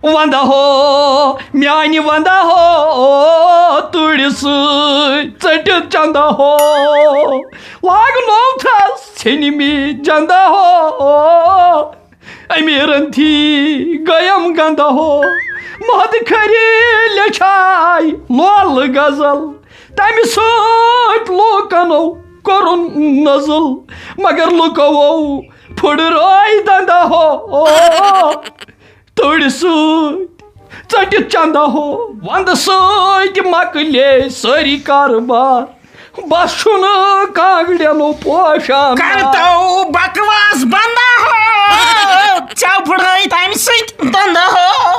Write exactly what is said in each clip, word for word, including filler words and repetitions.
وندا ہو، میانہِ وندا ہو، تُرِ سۭتۍ ژٔٹِتھ چندا ہو۔ لاگ نوو تھس ژھیٚنمٕتۍ جندا ہو۔ امیرن تھی گیم گندا ہو۔ محد کھری لیچھاے لول غزل، تمہِ سۭتۍ لوٗکن کوٚرُن نزل، مگر لُکو پھُڑرٲے دندا ہو۔ تُرِ سۭتۍ ژٔٹِتھ چندا ہو۔ ونٛدٕ سۭتۍ مۄکلے سٲری کارٕبار، بس چھُنہٕ کانٛگڑٮ۪ن پوشان۔ کرتو بکواس بندا ہو، ژےٚ پھُڑرٲے تمہِ سۭتۍ دندا ہو۔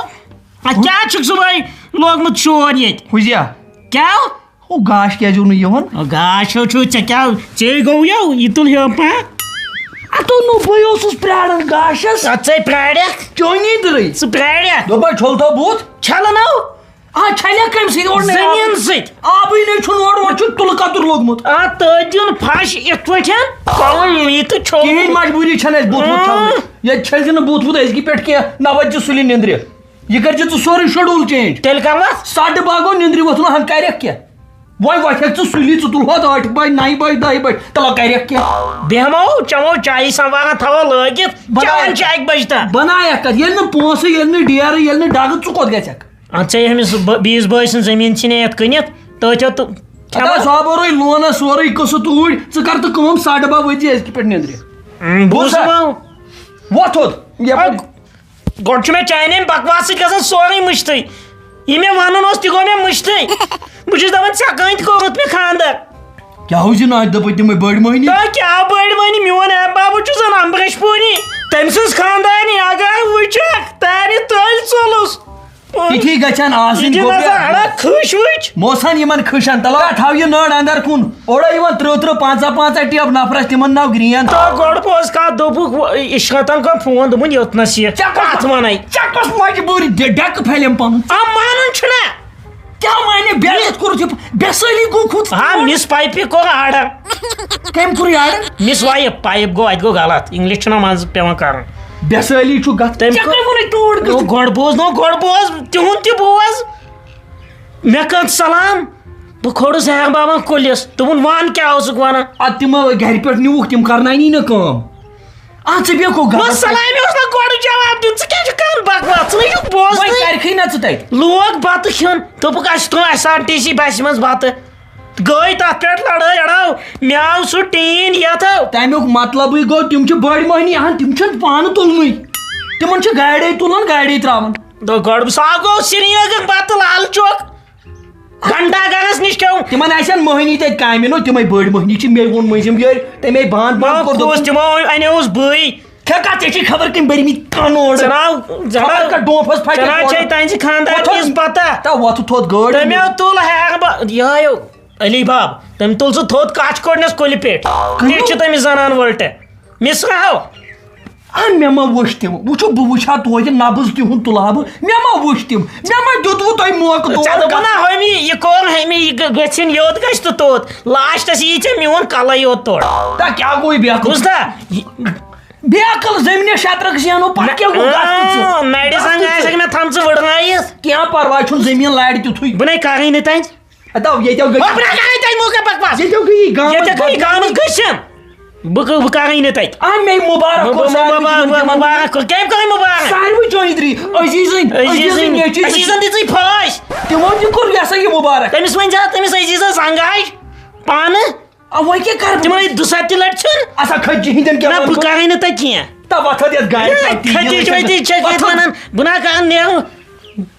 ادٕ کیٛاہ چھُکھ صُبحٲے لوگمُت شور ییٚتہِ؟ ہُزیا۔ کیٛاہ؟ ہُہ گاش کیٛازِ اوٚن نہٕ یِہُنٛد؟ گاش ہو چھُ، ژےٚ کیٛاہ، ژے گوٚو یو، یہِ تُل ہیوٚر پہن۔ اَتھ اوٚن نہٕ، بہٕ اوسُس پرٛاران گاشَس۔ اَدٕ ژے پرٛارٮ۪کھ؟ چٲنی دٕرٕے۔ ژٕ پرٛارٮ۪کھ؟ دوٚپمَے چھوٚل تھاو بُتھ۔ چھَلہٕ نو۔ آ، چھَلٮ۪کھ کَمہِ سۭتۍ؟ اورٕ نَے زٔمیٖن آبٕے۔ سۭتۍ۔ آبٕے نَے چھُنہٕ اورٕ، اورٕ چھُ تُلہٕ کَتُر لوٚگمُت۔ آ، تٔتۍ دیُن پھَش یِتھ پٲٹھۍ، کَرُن یہِ تہٕ چھوٚل۔ کِہیٖنۍ مجبوٗری چھَنہٕ اَسہِ بُتھ وُتھ اۭں۔ چھَلنٕچ۔ ییٚتہِ چھٔلۍ زِ نہٕ بُتھ وُتھ أزکہِ پٮ۪ٹھ کینٛہہ، نہ وَتہِ ژٕ سُلہِ نیٚنٛدرِ۔ یہِ کٔرۍ زِ ژٕ سورُے schedule change۔ تیٚلہِ کَمہِ وَتھ؟ ساڑٕ باہ گوٚو نیٚنٛدرِ وۄتھُن، ہَن کَرٮ۪کھ کیٛاہ؟ وۄنۍ وۄتھکھ ژٕ سُلی، ژٕ تُلہوتھ ٲٹھِ بجہِ، نَیہِ بجہِ، دَہہِ بجہِ، تَلہ کَرٮ۪کھ کیٛاہ؟ بیٚہمو، چٮ۪مو چایہِ سموارا، تھاوو لٲگِتھ، بنایا-، چٮ۪وان چھِ اَکہِ بجہِ تام۔ بنایکھ کَتھ؟ ییٚلہِ نہٕ پونٛسہٕ، ییٚلہِ نہٕ ڈیرٕ، ییٚلہِ نہٕ ڈَگہٕ، ژٕ کوٚت گژھکھ؟ اَدٕ ژےٚ أمِس بٔ-، بیٚیِس بٲے سٕنٛز زٔمیٖن چھِ نہ یَتھ کٕنِتھ، تٔتھۍ یوت تہٕ اَدا کھٮ۪مو۔ سۄ بَروے لونَس سورُے قٕصہٕ توٗرۍ، ژٕ کَر تہٕ کٲم، ساڑٕ باہ ؤتھۍ زِ أزکہِ پٮ۪ٹھ نیٚنٛدرِ۔ اۭں، بوٗزتھا؟ بوٗزمو۔ وۄتھ تھوٚد، یَپٲرۍ۔ اَدٕ گۄڈٕ چھُ مےٚ چانہِ اَمہِ بکواسہٕ سۭتۍ گژھان سورُے مٔشتٕے۔ یہِ مےٚ وَنُن اوس، تہِ گوٚو مےٚ مٔشتٕے۔ بہٕ چھُس دَپان، ژےٚ کَتہِ کوٚرُتھ مےٚ خانٛدر؟ کیٛاہ ہُہ زِ ناٹہِ دَپٲرۍ تِمَے بٔڑۍ مٔہنی؟ تہٕ کیٛاہ بٔڑۍ مٔہنی؟ میون ایم بابہٕ چھُ زَن امبریش پوٗری۔ تٔمۍ سٕنٛز خانٛدارِنۍ اگر وٕچھَکھ، تَرِ تٔلۍ ژوٚلُس۔ تِتھی گژھن آسٕنۍ، یہِ چھِ گوٚو گژھان بیٛاکھ۔ اَڑا کھٕش وٕچھ۔ موسان یِمن کھٕشن، تَلہ تھاو یہِ نٔر اندر کُن۔ اورے یِوان ترٕہ ترٕہ، پنٛژاہ پنٛژاہ ٹیپ نفرس، تِمن ناو گرین۔ تو گۄڈٕ بوز کتھ، دوٚپُکھ، و-، عشرتن کوٚر فون، دوٚپُن، یوٚتنس یہِ۔ ژےٚ کۄس، کتھ ونے؟ ژےٚ کۄس مجبوٗری؟ ڈ-، ڈٮ۪کہٕ پھلٮ۪م پنُن۔ آ، مانان چھُنہ۔ کیٛاہ مانہِ؟ بے عزت کوٚرُتھ یہِ، بے سٲلی گوٚو کھوٚت۔ ہا، مِس پایپہِ کوٚر آرڈر۔ کٔمۍ کوٚر یہِ آرڈر؟ مِس وایپ، پایپ گوٚو، اتہِ گوٚو غلط۔ انگلش چھُنہ منٛزٕ پٮ۪وان کرُن۔ بے سٲلی چھُ گژھ-، تمہِ ژےٚ کٔر-، کٔمۍ ووٚنُے تیوٗت نو گژھُن؟ گۄڈٕ بوز، نو گۄڈٕ بوز، تِہُنٛد تہِ بوز۔ مےٚ کٔر سلام، بہٕ کھوٚرُس ہیرٕ بابا کُلِس۔ دوٚپُن، "وَن کیٛاہ اوسُکھ وَنان؟" اَدٕ تِم گرِ پٮ۪ٹھ نیوٗکھ، تِم کرناونی نہٕ کٲم۔ اَدٕ ژٕ بیٚہہ گوٚو بہٕ گرس پٮ۪ٹھ۔ سلامہِ اوس نہ گۄڈٕ جواب دیُن، ژٕ کیٛاہ چھُکھ کران بکواس؟ ژٕ نَے چھُکھ وۄنۍ بوزنٕے۔ کرِکھٕے نہ ژٕ تَتہِ۔ لوگ بَتہٕ کھیوٚن، دوٚپُکھ، "اَسہِ تُل، اَسہِ آو ٹی سی بَسہِ منٛز بَتہٕ۔" گٔے تَتھ پٮ۪ٹھ لڑٲے اڑاو، مےٚ آو سُہ ٹیٖن یَتھ۔ تَمیُک مطلبٕے گوٚو، تِم چھِ بٔڑۍ مٔہنی، اہن، تِم چھِنہٕ پانہٕ تُلنٕے۔ تِمن چھِ گاڑے تُلان، گاڑے تراوان۔ دۄہ گۄڈٕ سُہ آو گوٚو سرینگر پتہٕ لال چوک۔ گھنٹا گرس نِش کیٛاہ؟ تِمن آسن مٔہنی تتہِ کامہِ، نو، تِمے بٔڑۍ مٔہنی چھِ، مےٚ ووٚن مٔنٛزِم یٲرۍ، تٔمۍ بانہٕ بانہٕ کوٚر، کُس دوٚپُن، تِمو اَنیوس بٕے۔ کھےٚ کتھ، ژےٚ چھے خبر کٔمۍ بٔرمٕتۍ کانوڑ؟ ژٕ ناو، ژٕ خبر ناو، کتھ ڈونٛپھس پھٹہِ ژٕ ناو کانوڑ۔ چھے تہنٛزِ خانٛدارنہِ وۄتھ تھوٚد، ہٕنٛز پتہ۔ تہ وۄتھ تھوٚد گٲڑۍ۔ تٔمۍ تٔمۍ تُل ہیرٕ بہ-، یِہوٚے علی باب، تٔمۍ تُل سُہ تھوٚد کچھ کوٚڑنس کُلہِ پٮ۪ٹھ۔ کٔمۍ؟ تہِ چھُ تٔمِس زنان وٲلٹہٕ۔ مِس راہو۔ آ، مےٚ ما وٕچھ تِم؟ وٕچھو، بہٕ وٕچھِ ہا توتہِ نبض تِہُنٛد تُلہٕ ہا بہٕ۔ مےٚ ما وٕچھ تِم؟ مےٚ ما دیُتوٕ تۄہہِ موقعہٕ تور ژےٚ دوٚپُن گژھنُک؟ نا، ہومی، یہِ کوٚر ہومی، یہِ گٔ-، گٔژھِنۍ یوٚت گژھِ تہٕ توٚت۔ لاسٹس یی ژےٚ میون کلے یوت تورٕ۔ تہ کیٛاہ گوٚو یہِ بیکل؟ بوٗزتھا؟ یہِ بیکل زٔمیٖنہِ شطرکھ زینو، پتہٕ کیٛاہ گوٚو؟ گژھ تہٕ ژٕ۔ اۭں، نرِ گژھ زنگ تہٕ ژٕ۔ آسکھ مےٚ تھمژٕ وٕڑنٲیِتھ۔ کینٛہہ پرواے چھُنہٕ، زٔمیٖن لارِ تیُتھُے۔ بہٕ نے کرٕے نہٕ تتہِ۔ ہتا، ییٚتٮ۪و گٔے، ہو، بہٕ نہ کرے تۄہہِ موقع بکواس۔ ییٚتٮ۪و گٔے یہِ گامَس ییٚتٮ۪و گٔے یہِ گامَس گٔژھِتھ۔ بہٕ گٔ-، بہٕ کرٕے نہٕ تَتہِ۔ آ، مے مُبارک مُب-، کوٚر سارِوٕے مُبارک، تِمَن، تِمَن۔ مُبارک کوٚر۔ کٔمۍ کوٚر مُبارک؟ سارِوٕے چٲنۍ درٛی۔ عزیٖزٕنۍ، عزیٖزٕنۍ، عزیٖزٕنۍ نیٚچوٗ۔ عزیٖزَن دِژٕے پھٲسۍ۔ تِمو تہِ کوٚر یہِ ہسا یہِ مُبارک۔ تٔمِس ؤنۍ زِ، تٔمِس عزیٖزَس زنٛگہٕ ہَے پانہٕ۔ آ، وۄنۍ کیٛاہ کَرٕ بہٕ؟ تِمَے دُسَتہِ لَٹہِ چھُن۔ اَسا کھٔتۍ جہِ ہِنٛدٮ۪ن کیٛاہ نہ، وَنہٕ بہٕ بہٕ؟ کرٕے نہٕ تَتہِ کینٛہہ۔ تہ وۄتھ تھوٚد یَتھ گاڑِ ہے، ترٛاو تیٖل کھٔتِچ کھٔتِچ۔ ؤتِچ چھِ وۄتھ ییٚتہِ تھوٚد۔ وَنان۔ بہٕ نہ کرٕ نیرٕ۔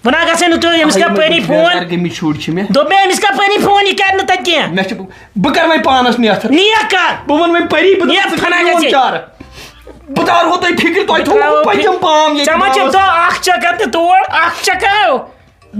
بہٕ نہ گژھے نہٕ تُہۍ، أمِس کیٛاہ پٔری فون؟ بیزار گٔمٕتۍ شُرۍ چھِ مےٚ۔ دوٚپ مےٚ، أمِس کیٛاہ پٔری فون، یہِ کَرِ نہٕ تَتہِ کینٛہہ۔ مےٚ چھِ، بہٕ کَرٕ وۄنۍ پانَس نیتھٕ۔ نیر کر۔ بہٕ وَنہٕ وۄنۍ پٔری، بہٕ نیر دَپہٕ، ژٕ کھَنا کٔرِو گژھِ۔ چارٕ۔ بہٕ تارہو تۄہہِ فِکرِ، تۄہہِ تھوٚوُ بہٕ پٔتِم پام ییٚتہِ ژےٚ ما چھِ ناوَس۔ دۄہ اَکھ چکر تہِ تور، اَکھ چکر۔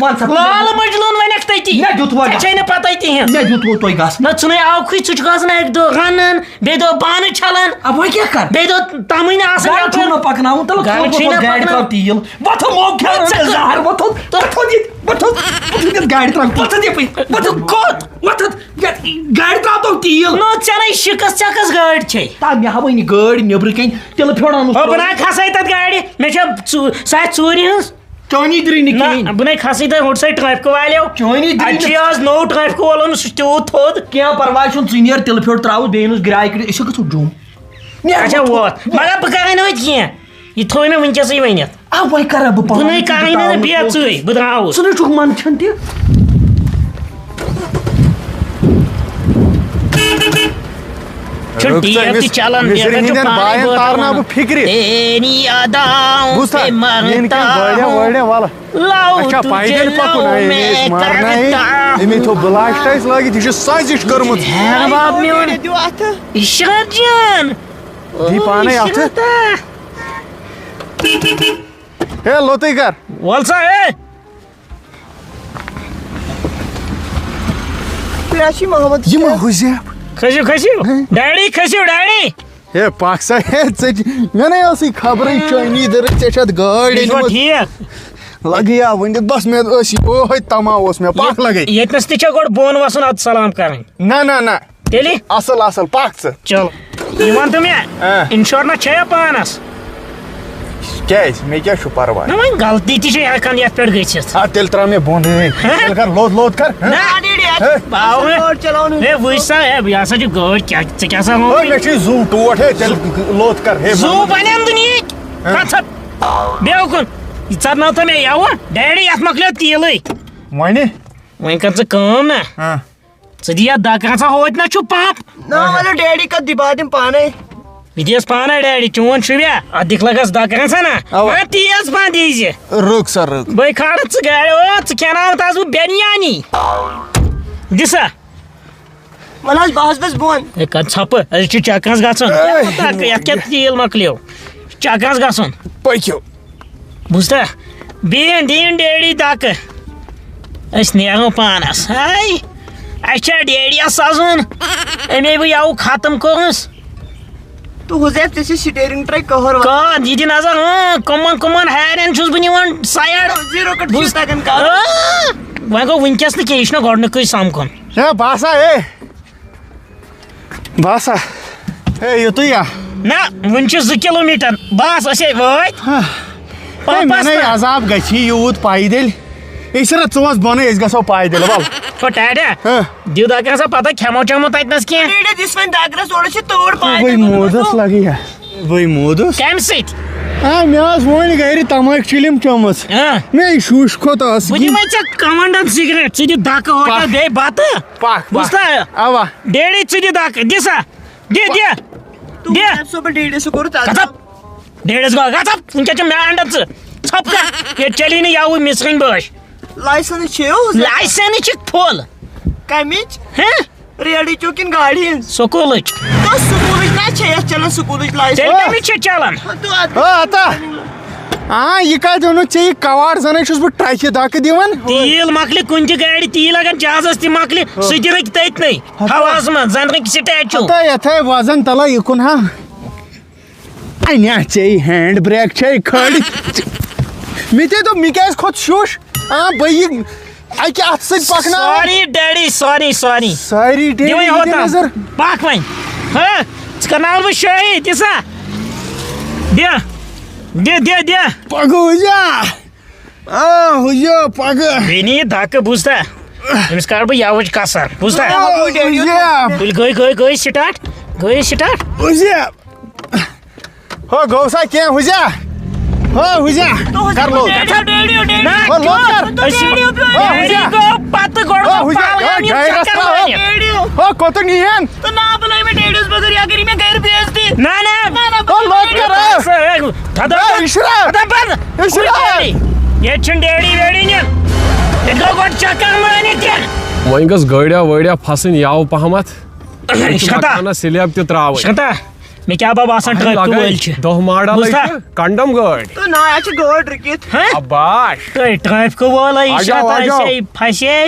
وَن سا، لال مجنون وَنٮ۪کھ تٔتی۔ مےٚ دیُت وۄنۍ ژےٚ چھے نہٕ پَتَے تِہِنٛز۔ مےٚ دیُت وۄنۍ تۄہہِ گژھ۔ نہ، ژٕ نَے آوکھٕے، ژٕ چھُکھ آسان اَکہِ دۄہ رَنان، بیٚیہِ دۄہ بانہٕ چھَلان۔ اَ، وۄنۍ کیٛاہ کَرٕ؟ بیٚیہِ دۄہ تَمٕے نہٕ آسان گرٕ یَپٲرۍ۔ چھُو نہٕ پَکناوُن، تَلہٕ گرٕ تھوٚد چھُے ووٚتھُد نہٕ گاڑِ پَکناوُن۔ ترٛاو تیٖل۔ وۄتھٕ موقعہٕ ژٕ کَر؟ زَہر، وۄتھُد، وۄتھُد ییٚتہِ، وۄتھُد، وۄتھُد ییٚتہِ گاڑِ ترٛاو، وۄتھُد یَپٲرۍ، وۄتھُد۔ کوٚت؟ وۄتھُد، یَتھ گاڑِ ترٛاو تو تیٖل۔ نو، ژےٚ نَے شِکَس، ژےٚ کۄس گٲڑۍ چھے؟ تا مےٚ ہاوٕے نہٕ گٲڑۍ نیٚبرٕ کَنۍ، تیٚلہِ پھیوٚڑاونُس ہو، بہٕ نہ کھسَے تَتھ گاڑِ، مےٚ چھےٚ ژو-، سَتھ ژوٗرِ ہٕنٛز۔ چٲنی درٕے نہٕ نہ، کِہیٖنۍ۔ بہٕ نے کھسٕے تۄہہِ ہُٹھ سۭتۍ ٹریفکہٕ والیو۔ چٲنی درٕے اَتہِ چھُ نہٕ۔ یہِ آز نوٚو ٹریفکہٕ وول اوٚنمُت، سُہ چھُ تیوٗت تھوٚد۔ کینٛہہ پرواے چھُنہٕ، ژٕ نیر تِلہٕ پھیوٚر ترٛاوُس، بیٚیہِ أنِس گِراے کٔڑِتھ، أسۍ ہا گژھو جوٚم۔ نیر اچھا، وۄتھ۔ ووت۔ مگر بہٕ کرے نہٕ وۄنۍ کینٛہہ۔ یہِ تھوٚو مےٚ وٕنکیٚسٕے ؤنِتھ۔ آ، وۄنۍ کَرا بہٕ بہٕ پانہٕ نَے تہِ کَرٕے نہٕ، داوُن بیٚہہ اوس۔ ژٕے، بہٕ درٛاوُس۔ ژٕ نَے چھُکھ منٛدچھان تہِ۔ چھُ رُک ژٕ، ٹیپ تہِ أمِس چلان، مِصری بیٚیہِ چھُ ہٕنٛدٮ۪ن پانَے بایَن ووتان تارناو وَنان۔ بہٕ فِکرِ۔ تیری اداؤں بوٗزتھا؟ پہ یِہِنٛدۍ کِنۍ مرتا گٲڑیاں ہوں۔ وٲڑیاں وَلہٕ۔ لو اچھا، تجھے پیدل پکُن، لو اے، أمۍ میں ٲسۍ مارنا، اے۔ کرتا أمۍ ہے تھوٚو بلاش ٹایس لٲگِتھ، یہِ چھُ سٲزِش کٔرمٕژ۔ ہے باب میون۔ دِیِو اَتھٕ۔ اِشرت جان۔ دی پانے اَتھٕ۔ اِشرتا۔ ہے، لوٚتُے کر۔ وَل سا، ہے۔ تُہۍ حظ چھِو محمد یہِ ما شیخ؟ حُزیف؟ کھٔسِو، کھٔسِو۔ ہے۔ ڈیڈی، کھٔسِو، ڈیڈی۔ ہے، پکھ سا، ہے، ژےٚ چھِ، مےٚ نے ٲسٕے خبرٕے چٲنی دٔرٕے، ژےٚ چھَتھ گٲڑۍ یہِ چھُوا أنمٕژ۔ ٹھیٖک؟ لگیا ؤنِتھ، بس مےٚ ٲس یہِ، اوہے تما اوس مےٚ، پکھ لگے۔ ییٚتنَس تہِ چھےٚ گۄڈٕ بۄن وَسُن، اَدٕ سلام کَرٕنۍ۔ نہ، نہ، نہ۔ تیٚلہِ؟ اصل، اصل، پکھ ژٕ۔ چلو۔ یہِ وَن تہٕ مےٚ، آ۔ اِنشورنس چھےٚ پانس؟ کیازِ؟ مےٚ کیٛاہ چھُ پرواے؟ نہ، وۄنۍ غلطی تہِ چھِ ہٮ۪کان یَتھ پٮ۪ٹھ گٔژھِتھ۔ آ، تیٚلہِ ترٛاو مےٚ بۄن، ہے۔ ہہ؟ تیٚلہِ کر لوٚت لوٚت کر، ہہ؟ نہ، ڈیڈی، ہہ؟ باو ہے۔ گٲڑۍ چلاونٕے۔ ہے، وٕچھ سا، ہے، یہِ ہسا چھِ گٲڑۍ، کیٛاہ، ژےٚ کیٛاہ سا ہے، ووٚنُے؟ مےٚ چھُے زُو ٹوٹھ، ہے، تیٚلہِ لوٚت کر، ہے، زُو مَمہٕ۔ بنن دُنیہٕکۍ۔ ہہ؟ ژٕ ژھَٹ بیٚہہ اُکُن۔ یہِ ژَٹناو تہٕ مےٚ یَوٕ۔ ڈیڈی، یَتھ مۄکلیو تیٖلٕے۔ وۄنہِ؟ وۄنۍ کر ژٕ کٲم نا۔ ہہ۔ ژٕ دِ یَتھ دَکہٕ ہسا ہوتہِ نہ چھُ پمپ۔ نہ، ولہٕ ڈیڈی کَتھ دِ، بہٕ دِمہٕ پانے۔ یہِ دِیَس پانے ڈیڈی، چون چھُ بیا۔ اَتھ دِکھ لگس دَکہٕ ہسا نا۔ اَوا۔ مگر تیز پہن دیٖزِ۔ رُک سا، رُک۔ بہٕ کھارٕ ژٕ گاڑِ، او، ژٕ کھٮ۪ناوَتھ آز بہٕ بِریانی۔ دِ سا۔ وَلہٕ حظ، بہٕ حظ بَس بۄن۔ ہے، کَر ژھۄپہٕ، أسۍ چھِ چَکرَس گژھُن۔ اے۔ یَتھ کیٛاہ تیٖل مۄکلیو؟ چَکرَس گژھُن۔ پٔکِو۔ بوٗزتھا؟ بیٚیہِ دِیِن ڈیڈی دَکہٕ۔ أسۍ نیرو پانَس۔ ہاے، اَسہِ چھا ڈیڈیَس سَزُن؟ أمے بہٕ یَوٕ ختم کوٚرُس۔ تہٕ حُذیف، ژےٚ چھِ steering tray قہر وَ- کَر، یہِ دِ نظر، اۭں، کٕمَن کٕمَن ہارٮ۪ن چھُس بہٕ نِوان side۔ Zero cut چھُ بوٗز-، تَگان کَرُن۔ اۭں، وۄنۍ گوٚو وٕنکیٚس نہٕ کینٛہہ، یہِ چھُنہ گۄڈٕنیُکُے سَمکھُن۔ ہے، باسا، ہے۔ باسا۔ ہے، یُتُے یا؟ نہ، وُنہِ چھِ زٕ کِلوٗ میٖٹر۔ بس، أسے وٲتۍ۔ ہاں۔ ہے، مےٚ واپس نَے تہٕ۔ عذاب گژھی یوٗت پیدٔلۍ۔ ہے، شرا، ژٕ وَس بۄنٕے، أسۍ گژھو پیدٔلۍ، وَل۔ ہو، ٹاٹا۔ ہاں۔ دِیِو دَگ ہسا پَتہ، کھٮ۪مو چٮ۪مو تَتہِ نَس کینٛہہ۔ ریڈیو دِژ وۄنۍ دَگرَس، اورٕ چھِ تۭر پیدٔلۍ وۄنۍ گوٚمُت۔ موٗدَس لَگہِ یا؟ وۄنۍ موٗدُس۔ کَمہِ سۭتۍ؟ آ، مےٚ ٲس وۄنۍ گَرِ تَماکھ چِلِم چٲمٕژ۔ ہاں۔ مےٚ یہِ شوٗش کھوٚت اَتھ۔ بہٕ دِمَے ژےٚ کمانڈَن سِگریٹ، ژٕ دِ دَکہٕ ہوٹل پَکھ۔ بیٚیہِ بَتہٕ۔ پَکھ، پَکھ۔ بوٗزتھا؟ اَوا۔ ڈیڈی، ژٕ دِ دَکہٕ، دِ سا۔ دِ، دِ۔ تُہۍ دِ۔ وٕچھ، صٲبَن ڈیڈیَس سُہ کوٚرُتھ عذاب۔ کَتھ؟ ڈیڈیَس گوٚو غضب، وٕنکٮ۪ن چھِ مےٚ اَنڈَن ژٕ۔ ژھۄپ کر، ییٚتہِ چلی نہٕ یَوٕ مِسرِنۍ بٲش۔ لایسَنٕس چھے یوٗز؟ لایسَنٕس چھِ فُل۔ کَمِچ؟ ہہ؟ ریڈی چو کِنہٕ گاڑِ ہِنٛز؟ سکوٗلٕچ۔ تہٕ سکوٗلٕچ نہ چھے یَتھ چلان سکوٗلٕچ لایسَنٕس؟ تیٚلہِ کَمِچ چھِ چلان؟ تہٕ اَدٕ آ، اَتا۔ آ، یہِ کَتہِ اوٚنُتھ ژےٚ یہِ کَواڑ؟ زَن ہے چھُس بہٕ ٹرٛکہِ دَکہٕ دِوان۔ تیٖل مۄکلہِ کُنہِ تہِ گاڑِ، تیٖل اگر جہازَس تہِ مۄکلہِ، ہُہ۔ سُہ تہِ رُکہِ تٔتنٕے، ہَتہٕ۔ ہَوہَس منٛز، زَن رُکہِ سٹیچوٗ۔ ہَتہٕ یَتھ ہے وَزَن تَلہ یِکُن ہا۔ اَنیا ژےٚ ہینڈ بریک چھے کھٲلِتھ۔ مےٚ تے دوٚپ، مےٚ کیٛازِ کھوٚت شوٗش؟ آ، بہٕ یہِ اَکہِ اَتھٕ سۭتۍ پَکناوٕ۔ ساری ڈیڈی، ساری، ساری۔ ساری ڈیڈی، دِوٕے یہِ دِ ہوتام۔ نظر۔ پَکھ وۄنۍ۔ ہہ؟ ژٕ کَرناوَتھ بہٕ شٲہی، دِ سا۔ دِ۔ دِ، دِ، دِ۔ پَکو حُجا۔ آ، حُجا، پَکہٕ۔ بیٚیہِ نہٕ یہِ دَکہٕ، بوٗزتھا؟ أمِس کَڑٕ بہٕ یَوٕچ کَسَر، بوٗزتھا؟ آ، حُجا۔ تُلہِ گٔے، گٔے، گٔے سٹاٹ۔ گٔے سٹاٹ۔ حُجا۔ ہو، گوٚو سا کینٛہہ، حُجا؟ ہو، حُجا۔ کر لوٚت۔ ڈیڈیو، ڈیڈیو، ڈیڈیو۔ نہ، ہو، لوٚت کر۔ أسۍ چھِ ہو، حُجا۔ ڈیڈی گوٚو پَتہٕ گۄڈٕ ہو، حُجا۔ پَلوَن ہو، ہُنٛد ڈرایورَس چَکَر ترٛاو۔ وَنہِ۔ ڈیڈیو۔ ہو، کوٚتُن یِیَن؟ تہٕ نا بُلٲیِو مےٚ ڈیڈیوَس بغٲر، یہِ اگر یہِ مےٚ گَرِ بے عزتی۔ نہ، نہ۔ نہ، نہ، ہو، لوٚت کر۔ ہے، دَدا، ہے، عشرت۔ دَدا، بَد۔ عشرت۔ کُنہِ جایہِ۔ ییٚتہِ چھُنہٕ ڈیڈی ویڈی نِیَن۔ ییٚتہِ گوٚو گۄڈٕ چَکَر مٲنِتھ کینٛہہ۔ وۄنۍ گٔژھ گٲڑیا وٲڑیا پھسٕنۍ یَوٕ پَہمَتھ۔ وۄنۍ چھِ شتا۔ مکانَس سلیب تہِ ترٛاوٕنۍ۔ شتا۔ مےٚ کیٛاہ بوٗزتھا؟ اَہَن، ٹرٛیفکہٕ لَگٲے وٲلۍ چھِ۔ دَہ ماڈَلٕے بوٗزتھا؟ چھِ، کَنڈَم گٲڑۍ۔ تہٕ نا، اَسہِ چھِ گٲڑۍ رُکِتھ۔ ہہ؟ اباش۔ ہے، ٹرٛیفکہٕ وٲلۍ آجا، شتا آجا۔ اَسے پھسے۔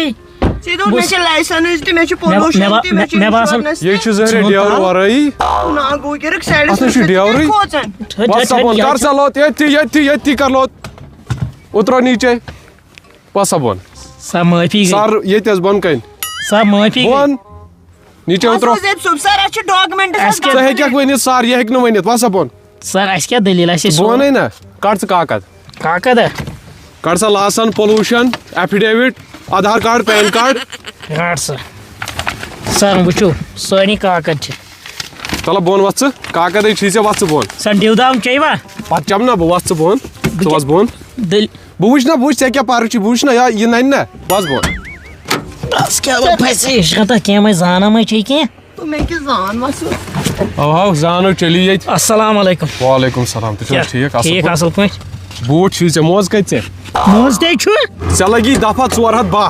ژےٚ دوٚپ، مےٚ چھِ لایسَنٕس تہِ، مےٚ چھُ مےٚ، pollution مےٚ، تہِ، مےٚ چھُ مےٚ باسان، insurance تہِ۔ یہِ چھُ زَن ژھٕنُن ریڈیو تَل۔ وَرٲیی۔ نا، گوٚو کیٛاہ رُک، سایڈَس اَتھ نَے منٛز چھُ چھُ ریڈیو تیٚلہِ رٕے۔ کھوژان۔ وَس سا بۄن، کر سا لوٚت، ییٚتھی، ییٚتھی، ییٚتھی کر لوٚت۔ اُترو نیٖچے۔ وَس سا بۄن۔ سا معٲفی گٔے۔ سَر، ییٚتہِ ٲس بۄن کَنہِ۔ سا معٲفی گٔے۔ بۄن۔ نیٖچے اَتھ اُترو۔ منٛز ہے صُبح سَر، اَتھ چھِ documents اَسہِ کیٛاہ ژٕ ہیٚکَکھ ؤنِتھ، سَر، یہِ ہیٚکہِ نہٕ ؤنِتھ۔ وَس سا بۄن۔ سَر، اَسہِ کیٛاہ دٔلیٖل؟ اَسہِ ہے بہٕ سون وَنَے نا، کَڑ ژٕ کاکَد۔ کاکَد ہا؟ کڑ سا لاسن pollution affidavit, Aadhaar card, PAN card. رٹ سا۔ سر، وٕچھِو، سٲری کاکد چھِ۔ تَلہٕ بۄن وَژھ ژٕ، کاکدٕے چھی ژےٚ، وَژھ ژٕ بۄن۔ سر، ڈِو دام چیٚیہِ وا؟ پَتہٕ چَمہٕ نا بہٕ، وَژھ ژٕ بۄن۔ ژٕ وَژھ بۄن۔ دٔلۍ۔ بہٕ وٕچھ نا، بہٕ وٕچھ ژےٚ کیٛاہ پَرٕ چھُے، بہٕ وٕچھ نا، یا یہِ نَنہِ نا، وَژھ بۄن۔ بس کیٛاہ، بہٕ پھسے، یہِ چھُنہ تَتھ کینٛہہ، وۄنۍ زانان ما چھے کینٛہہ۔ تہٕ مےٚ کیٛاہ زان وَسُن؟ اَو، اَو، زانو، چلی ییٚتہِ۔ السلام علیکم۔ وعلیکم السلام، تُہۍ چھِو حظ کیٛاہ؟ ٹھیٖک؟ اَصٕل ٹھیٖک، پٲٹھۍ؟ اَصٕل پٲٹھۍ۔ بوٗٹھ چھُے ژےٚ، موزٕ کَتہِ ژےٚ؟ موزٕ تے چھُ؟ ژےٚ لَگی دَفعہ ژور ہَتھ باہ۔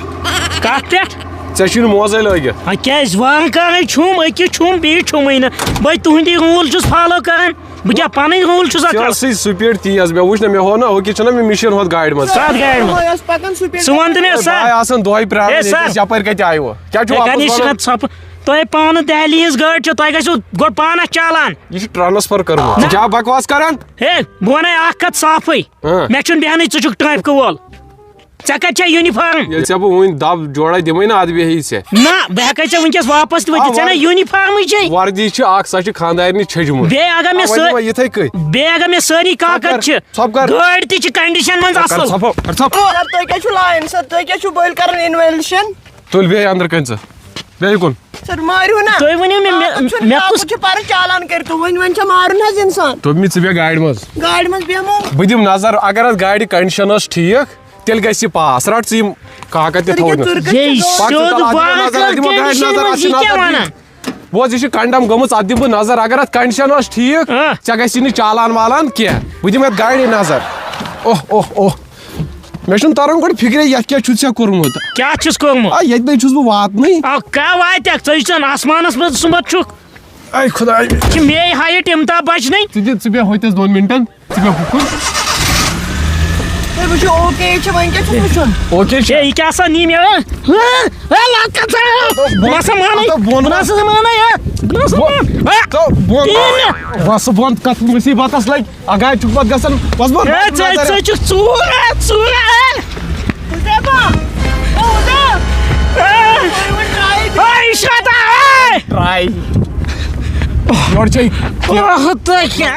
کَتھ پٮ۪ٹھ؟ ژےٚ چھُے نہٕ موزَے لٲگِتھ۔ ہا، کیٛازِ؟ وۄنۍ کَرٕے چھُم، أکِس چھُم، بیٚیِس چھُمٕے نہٕ۔ بہٕ تُہُنٛدی روٗل چھُس فالو کَران۔ بہٕ کیٛاہ پَنٕنۍ روٗل چھُسا ژےٚ کَران؟ ٲسٕے سپیٖڈ تیز، مےٚ وٕچھ نہ، مےٚ ہو نہ، ہُہ کہِ چھُنہ مےٚ مِشیٖن ہۄتھ گاڑِ منٛز۔ کَتھ گاڑِ منٛز؟ یۄس پَکان سپیٖڈ ژٕ وَن تہٕ مےٚ، ہے، سَر۔ بہٕ آسان دۄہَے پرٛاران ہے، ییٚتہِ، سَر۔ أسۍ یَپٲرۍ کَتہِ آیہِ وۄنۍ؟ کیٛاہ چھُو ہے، واپَس کَرنہِ وَنان؟ شِکَت ژھۄپہٕ۔ تۄہہِ پانہٕ دہلی ہِنٛز گٲڑۍ چھِ، تۄہہِ گژھِو گۄڈٕ پانَس چالان۔ یہِ چھُ ٹرانسفر کٔرمٕژ۔ نہ۔ ژٕ کیٛاہ بکواس کران؟ ہے، بہٕ وَنے اَکھ کَتھ صافٕے۔ ہاں۔ مےٚ چھُنہٕ بیٚہنٕے، ژٕ چھُکھ ٹرٛیفکہٕ وول۔ ژےٚ کَتہِ چھےٚ یوٗنِفارم؟ ییٚلہِ ژےٚ بہٕ وٕنۍ دَب جوڑا دِمَے نہ، اَدٕ بیٚہہِ ژےٚ۔ نہ، بہٕ ہٮ۪کَے ژےٚ وٕنۍکٮ۪س واپَس تہِ آ، وٲتِتھ، ژےٚ نہ وَر-، یوٗنِفارمٕے چھے۔ وردی چھِ اَکھ، سۄ چھِ خانٛدارنہِ چھٔجمٕژ۔ بیٚیہِ اگر مےٚ آ، وۄنۍ سٲ-، دِمَے یِتھَے کٔنۍ۔ بیٚیہِ اگر مےٚ سٲری ژھۄپ کاکد کر، چھِ، ژھۄپ کر۔ گٲڑۍ تہِ چھِ condition منٛز ژھۄپ کر، اَصٕل۔ ژھۄپ کر، ژھۄپ۔ سر، تُہۍ کیٛاہ چھِو لاین؟ سر، تُہۍ کیٛاہ چھِو بٔلۍ کران invalidation؟ تُلۍ بیٚہہ أنٛدرٕ کَنۍ ژٕ۔ بیٚہہ یُکُن۔ سر، مٲرِو نہ۔ تُہۍ ؤنِو مےٚ، مےٚ، کاکد چھُنہٕ مےٚ کاکد کُس چھُ پَرُن چالان کٔرِتھ، وۄنۍ، وۄنۍ چھا مارُن حظ اِنسان؟ دوٚپمَے ژٕ بیٚہہ گاڑِ منٛز۔ گاڑِ منٛز بیٚہمو۔ بہٕ دِمہٕ نظر، اگر اَتھ گاڑِ condition ٲس ٹھیٖک، تیٚلہِ گژھِ یہِ pass۔ رَٹ ژٕ یِم کاکد تہِ تھوٚوُے نہٕ۔ ژٕ رَٹ یہِ ژٕ سیوٚد گاڑِ۔ نظر، اَتھ دِمو گاڑِ باغ نظر، اَتھ چھِ condition نظر، منٛز اَتھ چھِ یہِ کیٛاہ نظر وَنان؟ دِنۍ۔ بوز، یہِ چھُ condemn گٔمٕژ، اَتھ دِمہٕ بہٕ نظر۔ اگر اَتھ condition ٲس ٹھیٖک، آ۔ ژےٚ گژھی نہٕ چالان والان کینٛہہ۔ بہٕ دِمہٕ اَتھ گاڑِ نظر۔ اوہ، اوہ، اوہ۔ مےٚ چھُنہٕ تَران گۄڈٕ فِکرے، یَتھ کیٛاہ چھُتھ ژےٚ کوٚرمُت۔ کیٛاہ چھُس کوٚرمُت؟ آ، ییٚتہِ نَے چھُس بہٕ واتنٕے۔ آ، کیٛاہ واتٮ۪کھ؟ ژٕ چھُکھ آسمانَس منٛز سُمبَتھ چھُکھ۔ اے خۄداے۔ چھِ میٛٲنۍ height اَمہِ تاپھ بَچنٕے۔ ژٕ دِ، ژٕ بیٚہہ ہوٚتٮ۪س دۄن مِنٹَن۔ ژٕ بیٚہہ ہُکُن۔ تُہۍ وٕچھِو، okay چھِ، وۄنۍ کیٛاہ چھُس وٕچھُن؟ Okay چھِ۔ ہے، یہِ کیٛاہ سا نی مےٚ؟ ہے، ہے، لَتھ کَتھ ژٕ؟ بہٕ نہ سا مانَے۔ ہَتو بۄن بہٕ نہ سا مانَے، ہے۔ بہٕ نہ سا مان۔ ہے، ہَتو بۄن۔ تی مےٚ۔ وَسہٕ بۄن، کَتھ مُصیٖبتَس لَگہِ؟ اگاے چھُکھ پَتہٕ گژھان، وَس بۄن۔ ہے، ژٕ، ژٕ چھُکھ ژوٗر، ہے، ژوٗر، ہے۔ حُسیبا! او حُسیب! ہے۔ تُہۍ وۄنۍ try تہِ۔ ہے، یہِ چھُ واتان، ہے۔ Try۔ یورٕ چھے۔ اوہ، تۄہہِ کیٛاہ؟